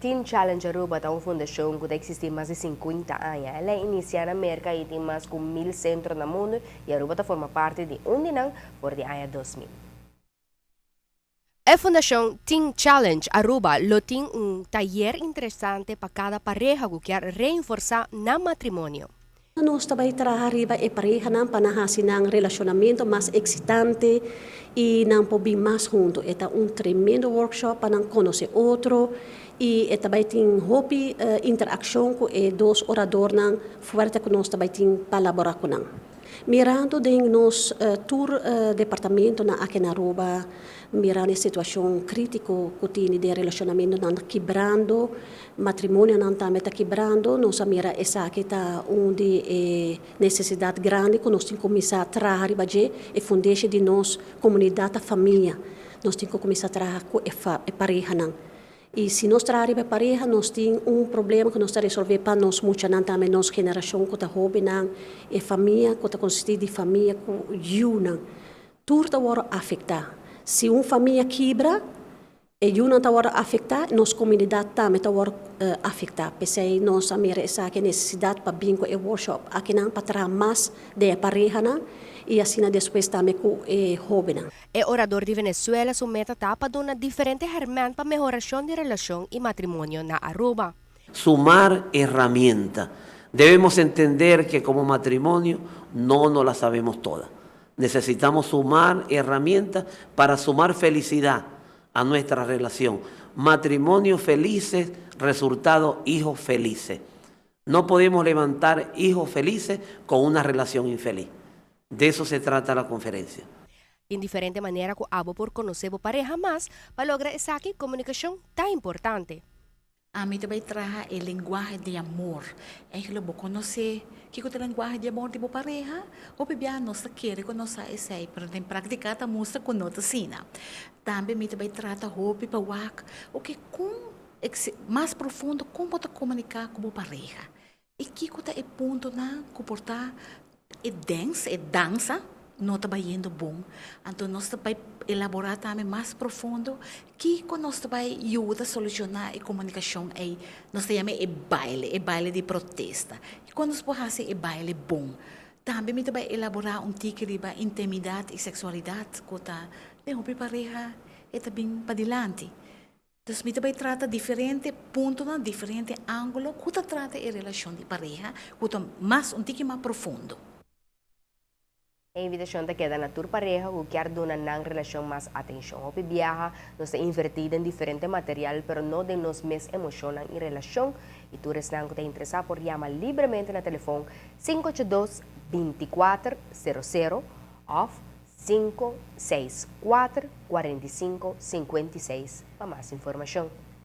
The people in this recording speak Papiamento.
Teen Challenge Aruba ta un fundacion cu ta existi mas di 50 aña. El a inicia na Merca y tin mas cu 1000 centro na mundo y Aruba ta forma parti di un di nan for di aña 2000. E Fundacion Teen Challenge Aruba lo tin un tayer interesante pa cada pareha cu kier reenforsa nan matrimonio. Nos ta bay traha riba e parehanan pa nan haci nan relacionamento mas excitante y nan por bin mas hunto. E ta un tremendo workshop pa nan conoce otro y e ta bay tin hopi interaccion cu e dos oradornan fuerte cu nos ta bay tin pa labora cu nan. Mirando den nos tur departamentonan aki na Aruba, mirando e situacion critico cu tini den relacionamentonan ta kibrando, matrimonionan tambe ta kibrando, nos a mira esaki ta un di e necesidad grandi cu nos tin cuminsa traha riba dje. E fundeshi di nos comunidad ta famia. Nos tin cu cuminsa traha cu e parehanan. Y si nos traha riba e pareha, nos tin un problema cu nos ta resolve pa nos muchanan tambe, nos generacion cu ta hobennan, e famia cu ta consisti di famia cu yiunan. Tur ta wordo afecta. Si un famia kibra, e yiunan ta wordo afecta, nos comunidad tambe ta wordo afecta. P'esey nos a mira esaki necesidad pa bin cu e workshop akinan pa traha mas den e parehanan y asina despues tambe cu e hobennan. E orador di Venezuela su meta ta pa duna diferente herment pa mehoracion di relacion y matrimonio na Aruba. Sumar herramienta. Debemos entender que como matrimonio no nos la sabemos toda. Necesitamos sumar herramientas para sumar felicidad a nuestra relación. Matrimonios felices, resultado hijos felices. No podemos levantar hijos felices con una relación infeliz. De eso se trata la conferencia. Tin diferente manera cu abo por conoce bo pareha mas. Pa logra esaki, comunicacion ta importante. Ami ta bay traha e lenguahe di amor. Eigenlijk bo conoce kico ta e lenguahe di amor di bo pareha? Hopi bia nos ta kere cu nos sa esey, pero den practica ta mustra cu no ta asina. Tambe mi ta bay trata hopi pa wak, oke, con mas profundo con bo ta comunica cu bo pareha? Y kico ta e puntonan cu por ta e dance, e dansa, no ta bayendo bon? Anto nos ta bay elabora tambe mas profundo kico nos ta bay yuda soluciona e comunicacion ey. Nos ta yama e baile, e baile di protesta. Y con nos por haci e baile bon? Tambe mi ta bay elabora un tiki riba intimidad y sexualidad cu ta den hopi pareha e ta bin padilanti. Dus mi ta bai trata diferente puntonan, diferente angulo ku ta trata e relashon di pareha ku ta mas un tiki mas profundo. E invitashon ta keda na tur pareha ku kier duna nan relashon mas atenshon. Hopi biaha nos ta invertí den diferente material pero no den nos mes emoshonnan i relashon, i tur esnan ku ta interesá por yama libremente na telefon 582 24 00 òf 5, 6, 4, 45, 56 pa mas informacion.